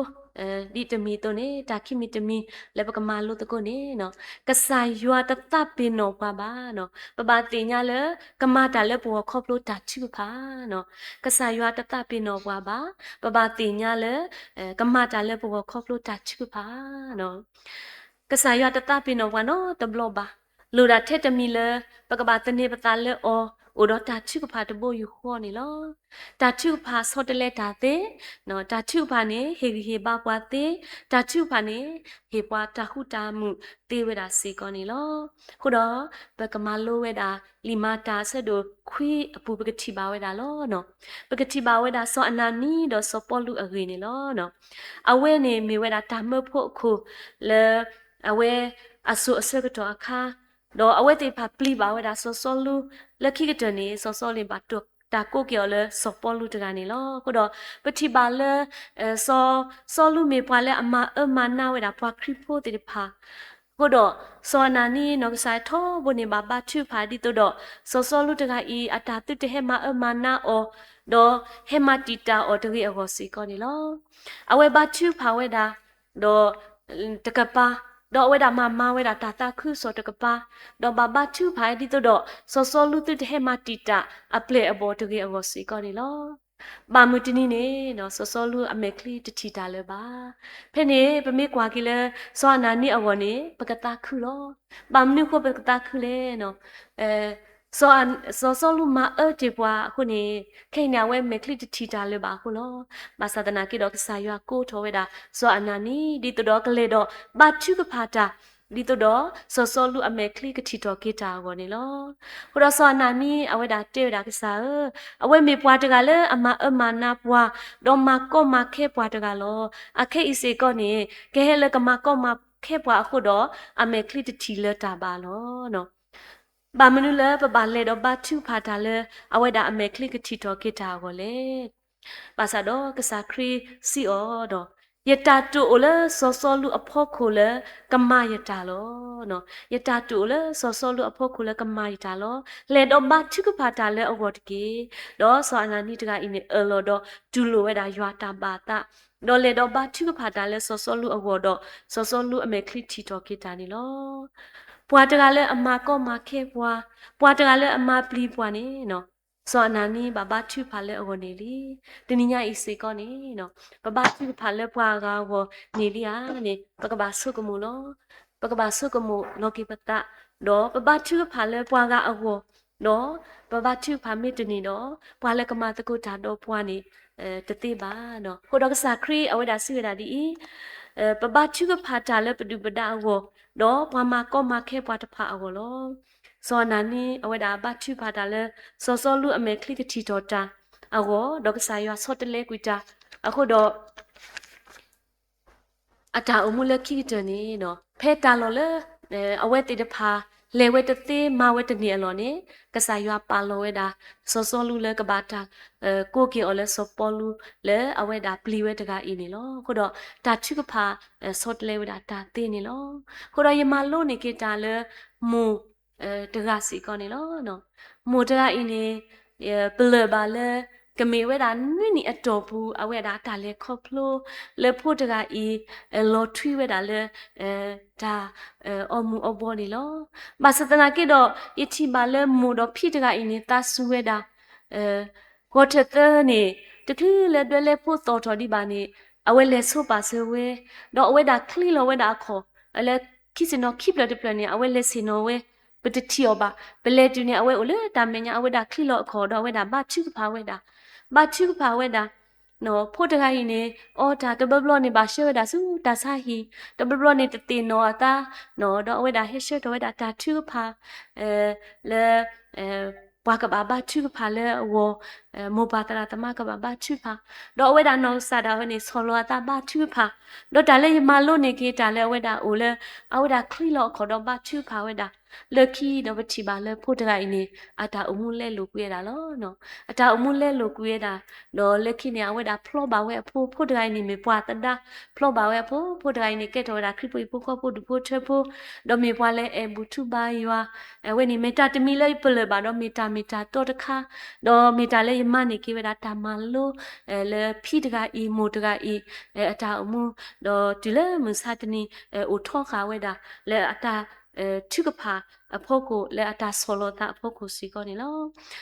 ဒ်တမံၤအသိးန့ၣ် တၢ်ခံမံၤတမံၤလၢပကမၤလိသကိးန့ၣ်, ကစၢ်ယွၤတသးပ့ၤနီၣ်ပှၤဘၣ်. ပဘၣ်သ့ၣ်ညါလၢ ကမၤတၢ်လၢပဂီၢ်ခီဖျိတၢ်ထုကဖၣ်, ကစၢ်ယွၤတသးပ့ၤနီၣ်ပှၤဘၣ်. ပဘၣ်သ့ၣ်ညါလၢ ကမၤတၢ်လၢပဂီၢ်ခီဖျိတၢ်ထုကဖၣ်. ကစၢ်ယွၤတသးပ့ၤနီၣ်ပှၤနီတဘျီဘၣ်. လိၣ်ဒၣ်ထဲတမံၤလၢ ပကဘၣ်သန့ၤပသးလၢအီၤ အိၣ်ဒီးတၢ်ထုကဖၣ်တဘိယူၢ်ဃီန့ၣ်လီၤ. တၢ်ထုကဖၣ်ဆီတလဲတၢ်သ့, တၢ်ထုကဖၣ်န့ၣ် ဟ့ၣ်ဂံၢ်ဟ့ၣ်ဘါပှၤသ့, တၢ်ထုကဖၣ်န့ၣ် ဟ့ၣ်ပှၤတၢ်ဃူတၢ်မုာ်သ့ဝဲဒၣ်စ့ၢ်ကီးန့ၣ်လီၤ. အဃိဒီး ပကမၤလိဝဲဒၣ် လံာ်မၤတၢ်အဆၢဒိၣ်ခွံအပူၤ ပကထံၣ်ဘၣ်ဝဲဒၣ်လီၤ. ပကထံၣ်ဘၣ်ဝဲဒၣ်စီၤအနၤနံဒီးစီၤပီလူးအဂ့ၢ်န့ၣ်လီၤ. အဝဲန့ၣ်မ့ၢ်ဝဲဒၣ်တၢ်မၢဖိအခိၣ် လၢ အဝဲအစိၤအဆၢကတီၢ်အခါ, ဒီးအဝဲသ့ၣ်တဖၣ်ပျံၤဘၣ်ဝဲဒၣ်စီၤစီလူး, လၢခံကတၢၢ်န့ၣ် စီၤစီလူးန့ၣ် ဘၣ်တၢ်ကိးက့ၤအီၤလၢစီၤပီလူးတဂၤန့ၣ်လီၤ. အဃိဒီး ပထံၣ်ဘၣ်လၢ စီၤစီလူးမ့ၢ်ပှၤလၢအမၤအၢမၤနးဝဲဒၣ်ပှၤခရံာ်ဖိသ့ၣ်တဖၣ်, အဃိဒီး စီၤအနၤနံနီၢ်ကစၢ်ထီဘိန့ၣ် ဘၣ်ဘါထုကဖၣ်ဒ်သိးဒီး စီၤစီလူးတဂၤအံၤ အတၢ်သုတဟဲမၤအၢမၤနးအီၤ, ဒီးဟဲမၤတံာ်တာ်အီၤတဂ့ၤအဂီၢ်စ့ၢ်ကီးန့ၣ်လီၤ. အဝဲဘါထုကဖၣ်ဝဲဒၣ် ဒီး တကပၤ, ဒီးအဝဲဒၣ်မၤမၤဝဲဒၣ်တၢ်သးခုကစီၣ်တကပၤ, ဒီးဘၣ်ဘါထုကဖၣ်ဒ်သိးဒီး စီၤစီလူးသုတဟဲမၤတံာ်တာ်အပျဲၢ်အဘီၣ်တဂ့ၤအဂီၢ်စ့ၢ်ကီးန့ၣ်လီၤ. ဘၣ်မနုၤတနံၤန့ၣ် စီၤစီလူးအမဲာ်ချံတထံၣ်တၢ်လၢၤဘၣ်. ဖဲန့ၣ် ပမ့ၢ်ကွၢ်က့ၤလၢ စီၤအနၤနံအဂီၢ်န့ၣ် ပကသးခုလီၤ. ဘၣ်မနုၤအဃိပကသးခုလဲၣ်. စီၤစီလူးမၤအၢတ့ၢ်ပှၤအဃိန့ၣ် ခဲအံၤန့ၣ် အဝဲမဲာ်ချံတထံၣ်တၢ်လၢၤဘၣ်အဃိလီၤ. ဘၣ်ဆၣ်သနာ်က့ဒီး ကစၢ်ယွၤကိးထီၣ်ဝဲဒၣ် စီၤအနၤနံ ဒ်သိးဒီးကလဲၤဒီးဘါထုကဖၣ်တၢ်, ဒ်သိးဒီး စီၤစီလူးအမဲာ်ချံကထံၣ်ထီၣ်က့ၤတၢ်အဂီၢ်န့ၣ်လီၤ. အဃိဒီးစီၤအနၤနံ အဝဲဒၣ်တဲဝဲဒၣ်ကစၢ်ဧၢ, အဝဲမ့ၢ်ပှၤတဂၤလၢအမၤအၢမၤနးပှၤ, ဒီးမၤကီမၤခဲပှၤတဂၤလီၤ. အခဲအံၤစ့ၢ်ကီးန့ၣ် ကဟဲလၢကမၤကီမၤခဲပှၤအဃိဒီး အမဲာ်ချံတထံၣ်လၢၤတၢ်ဘၣ်လီၤ. ဘၣ်မနုၤလၢပဘၣ်လဲၤဒီးဘါထုကဖၣ်တၢ်လၢ အဝဲဒၣ်အမဲာ်ချံကထံၣ်ထီၣ်က့ၤတၢ်အဂီၢ်လဲၣ်. ဘၣ်ဆၣ်ဒီးကစၢ်ခရံာ်စံးအီၤဒီး, ယတၢ်တိာ်အိၣ်လၢစီၤစီလူးအဖီခိၣ်လၢကမၤယတၢ်လီၤ. ယတၢ်တိာ်အိၣ်လၢစီၤစီလူးအဖီခိၣ်လၢကမၤယတၢ်လီၤ. လဲၤဒီးဘါထုကဖၣ်တၢ်လၢအဂီၢ်တက့ၢ်. ဒီးစီၤအနၤနံတဂၤအံၤန့ၣ် အၢၣ်လီၤဒီးတူၢ်လိာ်ဝဲဒၣ်ယွၤတၢ်ဘၣ်သး, ဒီးလဲၤဒီးဘါထုကဖၣ်တၢ်လၢစီၤစီလူးအဂီၢ်ဒီး စီၤစီလူးအမဲာ်ချံထံၣ်ထီၣ်က့ၤတၢ်န့ၣ်လီၤ. ပှၤတဂၤလၢအမၤကီမၤခဲပှၤ, ပှၤတဂၤလၢအမၤပျံၤပှၤန့ၣ် စီၤအနၤနံဘၣ်ဘါထုကဖၣ်လၢအဂီၢ်န့ၣ်လံ. တနံၤညါအံၤစ့ၢ်ကီးန့ၣ် ပဘါထုကဖၣ်လၢပှၤအဂၤအဂီၢ်န့ၣ်လံဧါန့ၣ် ပကဘၣ်ဆိကမိၣ်လီၤ. ပကဘၣ်ဆိကမိၣ်လီၤက့ၤပသး, ဒီးပဘါထုကဖၣ်လၢပှၤဂၤအဂီၢ်, ဒီးပဘါထုကဖၣ်မ့ၢ်တန့ၢ်ဒီး ပှၤလၢကမၤသကိးတၢ်ဒီးပှၤန့ၣ် တသ့ဘၣ်. အဃိဒီးကစၢ်ခရံာ်အဝဲဒၣ်စံးဝဲဒၣ်ဒ်အံၤ, ပဘါထုကဖၣ်တၢ်လၢပဒုၣ်ပဒါအဂီၢ်, ဒီးပှၤမၤကီမၤခဲပှၤတဖၣ်အဂီၢ်လီၤ. စီၤအနၤနံအဝဲဒၣ်ဘါထုကဖၣ်တၢ်လၢ စီၤစီလူးအမဲာ်ချံကထံၣ်ထီၣ်တၢ်အဂီၢ်, ဒီးကစၢ်ယွၤဆီတလဲကွံာ်တၢ်အဃိဒီး အတၢ်အိၣ်မူလၢခံကတၢၢ်န့ၣ် ဖဲတၢ်လီၢ်လၢ အဝဲသ့ၣ်တဖၣ် လဲၤဝဲတသ့မၤဝဲတန့ၢ်အလီၢ်န့ၣ် ကစၢ်ယွၤပာ်လီၤဝဲဒၣ် စီၤစီလူးလၢကဘၣ်တၢ် ကိးက့ၤအီၤလၢစီၤပီလူး လၢအဝဲဒၣ်ပျံၤဝဲတဂၤအံၤန့ၣ်လီၤ. အဃိဒီးတၢ်ထုကဖၣ် ဆီတလဲဝဲဒၣ်တၢ်သ့န့ၣ်လီၤ. အဃိဒီးယမၤလိန့ၢ်က့ၤတၢ်လၢ မိၢ် တဂၤစ့ၢ်ကီးန့ၣ်လီၤ. မိၢ်တဂၤအံၤန့ၣ် ပလၢၢ်ဘၣ်လၢ ကမ့ၢ်ဝဲဒၣ်နွံနံၣ်အတီၢ်ပူၤ အဝဲဒၣ်တၢ်လဲၤခီဖျိလၢဖိတဂၤအံၤ လီၤထွံဝဲဒၣ်လၢ တၢ်အီမူၤအီဘှီန့ၣ်လီၤ. ဘၣ်ဆၣ်သနာ်က့ဒီး ယထံၣ်ဘၣ်လၢမိၢ်ဒီးဖံတဂၤအံၤန့ၣ် သးစူၤဝဲဒၣ် ဂီၤထၢၣ်သၢန့ၣ် တချုးလၢဒွဲလဲၤဖိသီၣ်ထီၣ်ဒံးဘၣ်န့ၣ် အဝဲလဲၤဆိပာ်စၢၤဝဲ, ဒီးအဝဲဒၣ်ချံလီၤဝဲဒၣ်အခီၣ် လၢခံစ့ၣ်နီၤခံဖျၢၣ်တဖျၢၣ်န့ၣ် အဝဲလဲၤဆ့ၣ်နီၤဝဲ, ပတထံၣ်အီၤဘၣ်. ပလဲၤတုၤန့ၣ် အဝဲအိၣ်လၢတၢ်မဲာ်ညါ အဝဲဒၣ်ချံလီၤအခီၣ်ဒီး အဝဲဒၣ်ဘါထုကဖၣ်ဝဲဒၣ်, ဘါထုကဖၣ်ဝဲဒၣ် ဖိတဂၤအံၤန့ၣ် အီတၢ်တဘျီဘျီန့ၣ် ဘၣ်ဆှၢဝဲဒၣ်ဆူတၢ်ဆါဟံၣ်, တဘျီဘျီန့ၣ် တသ့ၣ်နီၣ်အသး, ဒီးအဝဲဒၣ်ဟဲဆှၢထီၣ်ဝဲဒၣ်တၢ်ထုကဖၣ် လၢ ပှၤကဘၣ်ဘါထုကဖၣ်လၢအဂီၢ်, မိၢ်ပၢ်သရၣ်သမါကဘၣ်ဘါထုကဖၣ်, ဒီးအဝဲဒၣ်နီၢ်ကစၢ်ဒၣ်ဝဲန့ၣ် ဆီၣ်လီၤအသးဘါထုကဖၣ်, ဒီးတၢ်လၢယမၤလိန့ၢ်က့ၤတၢ်လၢအဝဲဒၣ်အိၣ်လၢ အဝဲဒၣ်ချံလီၤအခီၣ်ဒီးဘါထုကဖၣ်ဝဲဒၣ်, လၢခံဒီးပထံၣ်ဘၣ်လၢဖိတဂၤအံၤန့ၣ် အတၢ်အိၣ်မူလဲလိာ်ကွံာ်ဝဲဒၣ်လီၤ. အတၢ်အိၣ်မူလဲလိာ်ကွံာ်ဝဲဒၣ်, ဒီးလၢခံန့ၣ် အဝဲဒၣ်ဖျီဘၣ်ဝဲအဖိ, ဖိတဂၤအံၤန့ၣ်မ့ၢ်ပှၤသဒါ, ဖျီဘၣ်ဝဲအဖိ, ဖိတဂၤအံၤန့ၣ် ကဲထီၣ်ဝဲဒၣ်ခရံာ်ဖိဟံၣ်ဖိဃီဖိဒူၣ်ဖိထၢဖိ, ဒီးမ့ၢ်ပှၤလၢအအဲၣ်ဘူၣ်ထူဘါယွၤ, အဝဲန့ၣ်မ့ၢ်တၢ်တမံၤလၢယပလၢၢ်ဘၣ်ဒီးမ့ၢ်တၢ်မ့ၢ်တၢ်တီတခါ, ဒီးမ့ၢ်တၢ်လၢယမၤန့ၢ်က့ၤဝဲဒၣ်တၢ်မၤလိ လၢဖံတဂၤအံၤ မိၢ်တဂၤအံၤ အတၢ်အိၣ်မူ, ဒီးတုၤလၢမုၢ်ဆါတနံၤ အိၣ်ထီဃာ်ဝဲဒၣ် လၢအတၢ်ထုကဖၣ်အဖီခိၣ် လၢအတၢ်ဆီၣ်လီၤသးအဖီခိၣ်စ့ၢ်ကီးန့ၣ်လီၤ.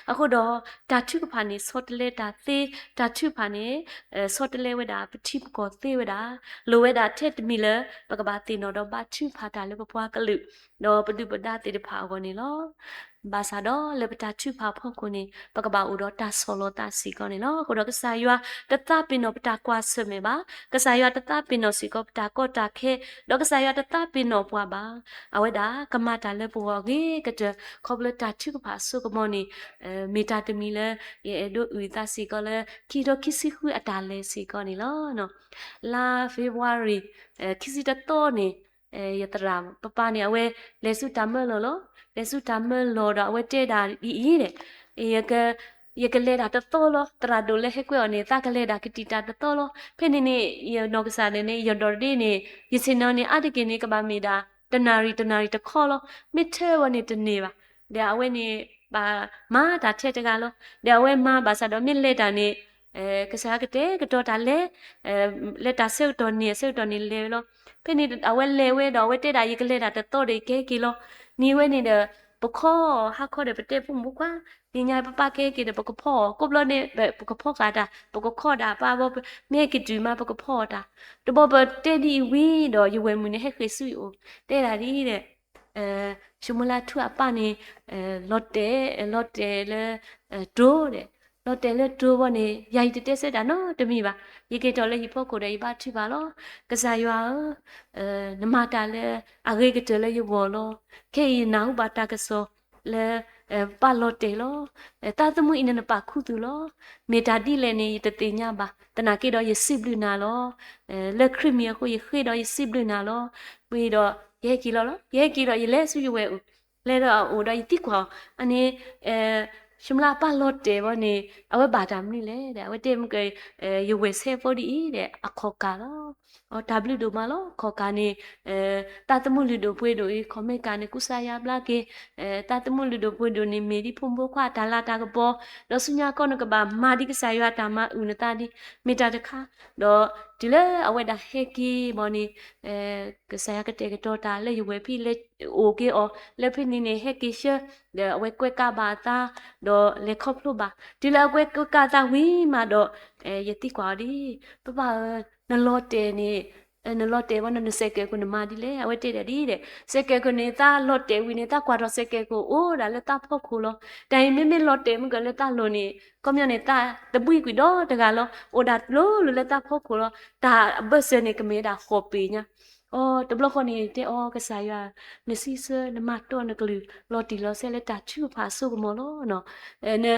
အဃိဒီး တၢ်ထုကဖၣ်န့ၣ် ဆီတလဲတၢ်သ့, တၢ်ထုကဖၣ်န့ၣ် ဆီတလဲဝဲဒၣ် ပထံပကီၢ်သ့ဝဲဒၣ်, လိၣ်ဝဲဒၣ်ထဲတမံၤလၢ ပကဘၣ်သ့ၣ်နီၣ်ဒီးဘါထုကဖၣ်တၢ်လၢပပှၤကလုာ် ဒီးပဒုၣ်ပဒါသ့ၣ်တဖၣ်အဂီၢ်န့ၣ်လီၤ. ဘၣ်ဆၣ်ဒီးလၢပတၢ်ထုကဖၣ်အဖီခိၣ်န့ၣ် ပကဘၣ်အိၣ်ဒီးတၢ်ဆီၣ်လီၤသးစ့ၢ်ကီးန့ၣ်လီၤ. အဃိဒီးကစၢ်ယွၤတသးပ့ၤနီၣ်ပတၢ်ကွၢ်ဆၢၣ်မဲာ်ဘၣ်, ကစၢ်ယွၤတသးပ့ၤနီၣ်စ့ၢ်ကီးပတၢ်ကီတၢ်ခဲ, ဒီးကစၢ်ယွၤတသးပ့ၤနီၣ်ပှၤဘၣ်. အဝဲဒၣ်ကမၤတၢ်လၢပဂီၢ်အဂ့ၤကတၢၢ် ခီဖျိတၢ်ထုကဖၣ်အစိကမီၤန့ၣ် မ့ၢ်တၢ်တမံၤလၢ ယအဲၣ်ဒိးအုၣ်သးစ့ၢ်ကီးလၢ ခံကထိခံဆံဃုအတၢ်လဲၤစ့ၢ်ကီးန့ၣ်လီၤ. လါ February ခံဆံတသီန့ၣ် ယသရၣ်ပပၢ်န့ၣ် အဝဲလဲၤဆူတၢ်မၢလီၢ်လီၤ. လဲၤဆူတၢ်မၢလီၢ်ဒီး အဝဲတဲဒၣ်ဒ်အံၤန့ၣ်, ယကလဲၤတၢ်တသီလီၤ. သရၣ်ဒိၣ်လၢဟဲကွဲအီၤန့ၣ် သးကလဲၤဒၣ်ကတံာ်တၢ်တသီလီၤ. ဖဲန့ၣ်န့ၣ် ယနီၢ်ကစၢ်န့ၣ်န့ၣ် ယဒိးတဒ့န့ၣ် ယဆ့ၣ်နီၤန့ၣ် အါတက့ၢ်န့ၣ် ကဘၣ်မ့ၢ်ဒၣ် တနၣ်ရံၣ်တနၣ်ရံၣ်တခီလီၤ. မ့ၢ်ထၢဝဲန့ၣ်တန့ၢ်ဘၣ်. ဒီးအဝဲန့ၣ် ဘၣ်မၤတၢ်ထဲတဂၤလီၤ. ဒီးအဝဲမၤဘၣ်ဆၣ်ဒီး မ့ၢ်လဲၤတၢ်န့ၣ် ကစၢ်ကတဲာ်ကတီၤတၢ်လဲၤ လၢတၢ်ဆၢကတီၢ်န့ၣ် အဆၢကတီၢ်န့ၣ်လဲၤဝဲလီၤ. ဖဲန့ၣ်အဝဲလဲၤဝဲဒီး အဝဲတဲဒၣ် ယကလဲၤတၢ်တသီဒီး ယကဟဲက့ၤလီၤ. န့ၣ်ဝဲန့ၣ်ဒီး ပခီ ဟါခီဒီး ပတဲဖိမုၣ်ဖိခွါ, နံၤညါပပၢ်ကဟဲက့ၤဒီး ပကဖီအီၤ, ကိးဘျီန့ၣ် ပကဖီဃာ်တၢ်, ပကခီဒၣ်ပၢ်ဘီ, မ့ၢ်ဟဲက့ၤတုၤမး ပကဖီအီၤတၢ်. တဘျီပတဲဒ်အံၤဝံၤဒီး ယဝဲၢ်မုၣ်န့ၣ် ဟဲဃ့ၢ်ဆူယအိၣ်, တဲဒၣ်ဒ်အံၤဒီး ဆိမိၣ်လၢထူအပၢ်န့ၣ် လီၤတဲာ်, လီၤတဲာ်လၢ တိၤဒီး လီၤတဲာ်လၢတိၤဘီန့ၣ် ယၤယတတဲဆၢတၢ်နီတမံၤဘၣ်. ယက့ၤထီၣ်လၢဟံၣ်ဖီခိၣ်ဒီး ယဘါထုကဖၣ်လီၤ. ကစၢ်ယွၤဧၢ, နမၤတၢ်လၢအဂ့ၤကတၢၢ်လၢယဂီၢ်လီၤ. ခဲအံၤနၢ်ဟူဘၣ်တၢ်ကစီၣ်လၢ ပၢ်လီၤတဲာ်လီၤ. သးသမူအံၤန့ၣ်နပာ်ခူသူၣ်လီၤ. မ့ၢ်တၢ်ဒ်လဲၣ်န့ၣ် ယတသ့ၣ်ညါဘၣ်. သနာ်က့ဒီး ယစံးဘျုးနၤလီၤ. လၢခရံာ်မံၤအဃိ ယဃ့ဒီးယစံးဘျုးနၤလီၤ. ဝံၤဒီး ယဟဲက့ၤလီၤလီၤ. ယဟဲက့ၤဒီး ယလဲၤဆူယဝဲၢ်အိၣ်, လဲၤဒီးအအိၣ်ဒီး ယသံကွၢ်အီၤ, အန့ၣ် ဆိမိၣ်လၢအပၢ်လီၤတဲာ်ဘီန့ၣ် အဝဲဘၣ်တၢ်မနုၤလဲၣ်ဒီး အဝဲတဲမ့ၢ်က ယဝဲၢ်ဆဲးဖိဒ်အံၤဒီး အခီၣ်ကၢ်လီၤ. အတၢ်ဘျုးဒိၣ်မးလီၤ. အခီၣ်ကၢ်န့ၣ် သးသမူလုၢ်ဒိၣ်ပှ့ၤဒိၣ်အံၤ ခီၣ်မဲၢ်ကၢ်န့ၣ် ကူစါယါဘျါက့ၤ, သးသမူလုၢ်ဒိၣ်ပှ့ၤဒိၣ်န့ၣ် မ့ၢ်ဒ်ဖိမုၣ်ဖိခွါအတၢ်လၤတၢ်ကပီၤ, ဒီးဆူညါခီနကဘၣ်မၤဒ်ကစၢ်ယွၤအတၢ်မၤအုၣ်နသးဒ် မ့ၢ်တၢ်တခါ, ဒီးတုၤလၢအဝဲဒၣ်ဟဲက့ၤဘီန့ၣ် ကစၢ်ယွၤကတဲာ်ကတီၤတၢ်လၢယဝဲၢ်ဖဲလဲၤအိၣ်က့ၤအီၤ လၢဖဲန့ၣ်န့ၣ် ဟဲက့ၤဆှၢ ဒီးအဝဲကွဲကးဘၣ်အသး ဒီးလဲၤခီဖျိဘၣ်. တုၤလၢအကွဲကးအသးဝံၤမးဒီး ယသံကွၢ်အီၤဒ်အံၤ, ပၢ်ပၢ်ဧၢ, နလီၤတဲာ်န့ၣ် နလီၤတဲာ်ဘီန့ၣ် နစဲးကဲးခိၣ်နမၤဒ်လဲၣ်. အဝဲတဲဒၣ်ဒ်အံၤဒီး စဲးကဲးခိၣ်န့ၣ် သးလီၤတဲာ်ဝံၤန့ၣ် သးကွၢ်ထီၣ်စဲးကဲးခိၣ် အိၣ်ဒၣ်လၢသးဖီခိၣ်လီၤ. တၢ်အံၤမ့မ့ၢ်လီၤတဲာ်မ့ၢ်ကလၢသးလိၤန့ၣ် ခီပညီန့ၣ် သးတဘှံးကွံာ်ဒီတဂၤလီၤ. အိၣ်ဒၣ်လိၤလိၤလၢသးဖီခိၣ်လီၤ. တၢ်အဘၢၣ်စၢၤန့ၣ် ကမ့ၢ်ဝဲဒၣ်ဃိးပ့ၤညါ အိ တဘျီဃီန့ၣ် တဲအီၤ ကစၢ်ယွၤ, နစံးဆၢ နမၤတီနကလုၢ် လီၤတံၢ်လီၤဆဲးလၢတၢ်ထုကဖၣ်အစိကမီၤလီၤ.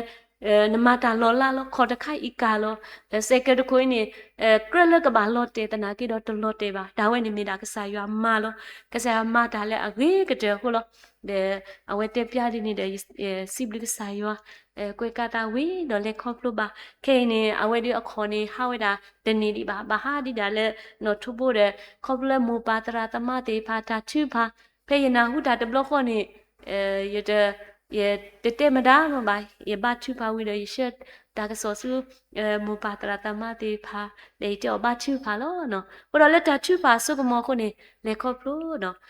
နမၤတၢ်လီၤလးလီၤ. ခီၣ်တခါအံၤကၢ်လီၤ. စဲးကဲးတခိၣ်အံၤန့ၣ် ကြၢးလၢကဘၣ်လီၤတဲာ်သနာ်က့ဒီး တလီၤတဲာ်ဘၣ်. တၢ်ဝဲန့ၣ်မ့ၢ်ဒၣ်ကစၢ်ယွၤမၤလီၤ. ကစၢ်ယွၤမၤတၢ်လၢအဂ့ၤကတၢၢ်အဃိလီၤ. ဒီးအဝဲတဲပျါဒ်န့ၣ်ဒီး စံးဘျုးကစၢ်ယွၤ ကွဲကးသးဝံၤဒီးလဲၤခီဖျိဘၣ်. ခဲအံၤန့ၣ် အဝဲဒၣ်အခီၣ်န့ၣ် ဟးဝဲဒၣ်တန့ၢ်ဒံးဘၣ်. ဘၣ်ဟးဒံးဒၣ်လၢနီၣ်ထိဘိဒီး ခီဖျိလၢမိၢ်ပၢ်သရၣ်သမါသ့ၣ်တဖၣ်တၢ်ထုကဖၣ်, ဖဲယနၢ်ဟူတၢ်တဘျီဃီန့ၣ် ယတတဲမတၤမးဘၣ်. ယဘါထုကဖၣ်ဝံၤဒီး ယဆှၢတၢ်ကစီၣ်ဆူ မိၢ်ပၢ်သရၣ်သမါသ့ၣ်တဖၣ် ဒီးယတဲအီၤဘါထုကဖၣ်လီၤ. အဃိဒီးလၢတၢ်ထုကဖၣ်အစိကမီၤအဃိန့ၣ် လဲၤခီဖျိဒီး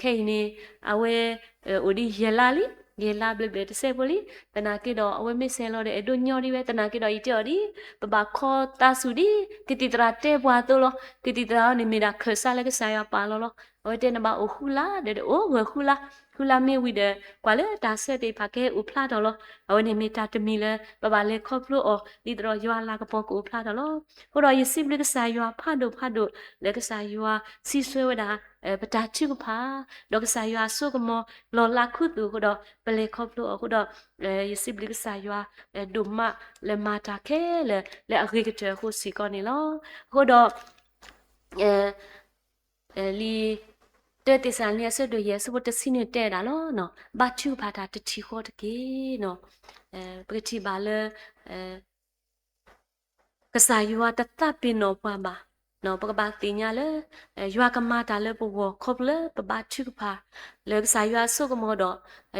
ခဲအံၤန့ၣ် အဝဲ အိၣ်ဒံးယဲၢ်လါလံ, ယဲၢ်လါဘျဲၣ်ဘျဲၣ်တစဲးဖိလံ. သနာ်က့ဒီး အဝဲမ့ၢ်ဆဲးလီၤဒီး အဲၣ်ဒိးညီဒံးဝဲ. သနာ်က့ဒီး ယတဲအီၤဒ် ပဘၣ်ခီသးဆူၣ်ဒ် ကသံၣ်သရၣ်တဲပှၤအသိးလီၤ. ကသံၣ်သရၣ်အံၤန့ၣ် မ့ၢ်ဒၣ်ခၢၣ်စးလၢကစၢ်ယွၤပာ်လီၤလီၤ. အဝဲတဲနဘၣ်အိၣ်ဃုလါဒီး အိၣ်ဂၢၢ်ဃုလါ, ဃုလါမ့ၢ်ဝံၤဒီး ကွၢ်လၢတၢ်ဆၢသ့ၣ်တဖၣ်ကဟဲအိၣ်ဖျါထီၣ်လီၤ. အဝဲန့ၣ်မ့ၢ်တၢ်တမံၤလၢ ပဘၣ်လဲၤခီဖျိအီၤ ဒ်သိးဒီးယွၤအလၤကပီၤကအိၣ်ဖျါထီၣ်လီၤ. အဃိဒီးယစံးဘျုးကစၢ်ယွၤဖးဒိၣ်ဖးဒိၣ် လၢကစၢ်ယွၤစံးဆၢဝဲဒၣ် ပတၢ်ထုကဖၣ်, ဒီးကစၢ်ယွၤအစိကမီၤလီၤလးခူသူၣ်အဃိဒီး ပလဲၤခီဖျိအီၤအဃိဒီး ယစံးဘျုးကစၢ်ယွၤ ဒိၣ်မးလၢမၤတၢ်ခဲလၢာ် လၢအဂ့ၤကတၢၢ်အဃိစ့ၢ်ကီးန့ၣ်လီၤ. အဃိဒီး လံာ်တၢသ့းစၤလနံ အဆၢဒိၣ်ယဲၢ် အဆၢဖိတဆံနွံတဲဒၣ်လီၤ. ဘါထုကဖၣ်တၢ်တထံၣ်ဃီတက့ၢ်. ပကထံၣ်ဘၣ်လၢ ကစၢ်ယွၤတသးပ့ၤနီၣ်ပှၤဘၣ်. ပကဘၣ်သ့ၣ်ညါလၢ ယွၤကမၤတၢ်လၢပဂီၢ်ခီဖျိလၢပဘါထုကဖၣ် လၢကစၢ်ယွၤအစိကမီၤ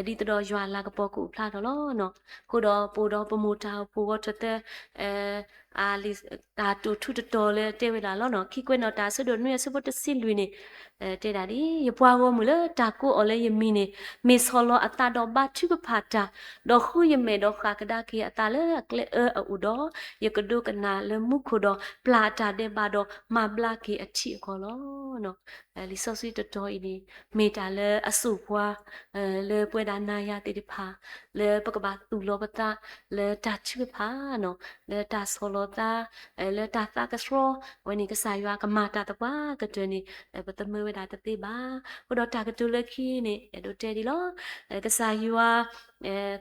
ဒီး ဒ်သိးဒီးယွၤအလၤကပီၤကအိၣ်ဖျါထီၣ်လီၤ. အဃိဒီးပအိၣ်ဒီးပမိၢ်တၢ်အိၣ်ဖှိၣ်ဂီၤထၢၣ်သၢ တၢ်တိာ်ထူတတီၤလၢတဲဝဲဒၣ်လီၤ. ခံကွဲးနီၣ်တၢ်အဆၢဒိၣ်နွံအဆၢဖိတဆံလွံၢ်န့ၣ် တဲဒၣ်ဒ်အံၤ, ယပှၤဂီၢ်မုၢ်လၢတၢ်ကိးအီၤလၢယမံၤန့ၣ် မ့ၢ်ဆီၣ်လီၤအသးဒီးဘါထုကဖၣ်တၢ်, ဒီးဃုယမဲာ်ဒီးဃၣ်ကဒါက့ၤအသးလၢအကျဲအၢအအိၣ်ဒီး, ယကဒိကနၣ်လၢမူခိၣ်ဒီး ပျၢ်အတၢ်ဒဲးဘးဒီး မၤဘျါက့ၤအထံအကီၢ်လီၤ. လံာ်စီဆှံတတီၤအံၤန့ၣ် မ့ၢ်တၢ်လၢအစိာ်ပှၤ လၢပဝဲဒၣ်နၤယၤသ့ၣ်တဖၣ် လၢပကဘၣ်သူၣ်လီၤပသး လၢတၢ်ထုကဖၣ်နီၤ, လၢတၢ်ဆီၣ်လီၤသး လၢတၢ်သးကဆှီ, အဝဲန့ၣ်ကစၢ်ယွၤကမၤတၢ်သပှၢ်ကတၢၢ်န့ၣ် ပသမၢဝဲဒၣ်တသ့ဘၣ်. အဃိဒီးတၢ်ကတိၤလၢခံန့ၣ် အဲၣ်ဒိးတဲဒ်လီၤ. ကစၢ်ယွၤ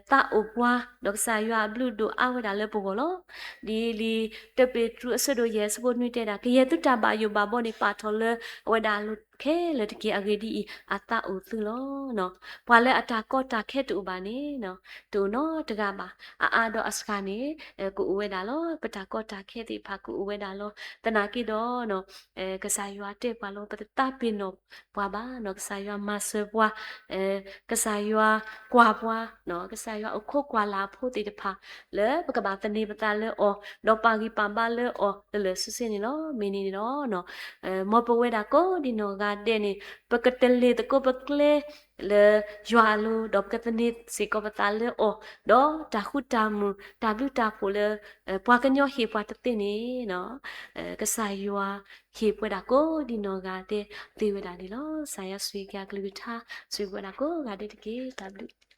သးအိၣ်ပှၤ ဒီးကစၢ်ယွၤအဘျုးဒိၣ်အါဝဲဒၣ်လၢပဂီၢ်လီၤ. ဒ်လံာ်တပ့းတရူးအဆၢဒိၣ်ယဲၢ်အဆၢဖိနွံတဲဒၣ်, ကယဲၢ်သုတၢ်ဘၣ်ယိၣ်ဘၣ်ဘီန့ၣ် ပာ်ထီၣ်လၢအဝဲဒၣ်အလိၤခဲလၢာ်တက့ၢ်. အဂ့ၢ်ဒ်အံၤ, အသးအိၣ်သုလီၤ. ပှၤလၢအတၢ်ကီတၢ်ခဲတအိၣ်ဘၣ်န့ၣ် တအိၣ်နီတဂၤဘၣ်. အအါဒီးအစှၤန့ၣ် ကအိၣ်ဝဲဒၣ်လီၤ. ပတၢ်ကီတၢ်ခဲသ့ၣ်တဖၣ်ကအိၣ်ဝဲဒၣ်လီၤ. သနာ်က့ဒီး ကစၢ်ယွၤတဲပှၤလီၤ ပတသးပ့ၤနီၣ်ပှၤဘၣ်နီၤ. ကစၢ်ယွၤမၤစၢၤပှၤ, ကစၢ်ယွၤကွၢ်ပှၤ, ကစၢ်ယွၤအိၣ်ခိးကွၢ်လၢ်အဖိသ့ၣ်တဖၣ် လၢပကဘၣ်သန့ၤပသးလၢအီၤ, ဒီးပာ်ဂံၢ်ပာ်ဘါလၢအီၤ လၢာ်လၢာ်ဆ့ဆ့န့ၣ်လီၤ. မ့ၢ်န့ၣ်န့ၣ်ဒီး မ်ပဝဲဒၣ်ကိးဒံနီၢ်ဂၤဒဲးန့ၣ် ပကတလ့ၢ်သကိးပကျဲ လၢယွၤအလိၤ, ဒီးပကသန့ၤစ့ၢ်ကီးပသးလၢအီၤ, ဒီးတၢ်ဃူတၢ်မုာ် တၢ်ဘျုးတၢ်ဖှိၣ်လၢ ပှၤကညီဟ့ၣ်ပှၤတသ့န့ၣ် ကစၢ်ယွၤဟ့ၣ်ပဝဲဒၣ်ကိးဒံနီၢ်ဂၤဒဲးသ့ဝဲဒၣ်န့ၣ်လီၤ. ကစၢ်ယွၤဆိၣ်ဂ့ၤက့ၤအကလုၢ်ကထါ ဆိၣ်ဂ့ၤပဝဲဒၣ်ကိးဂၤဒဲးတက့ၢ်. တၢ်ဘျုး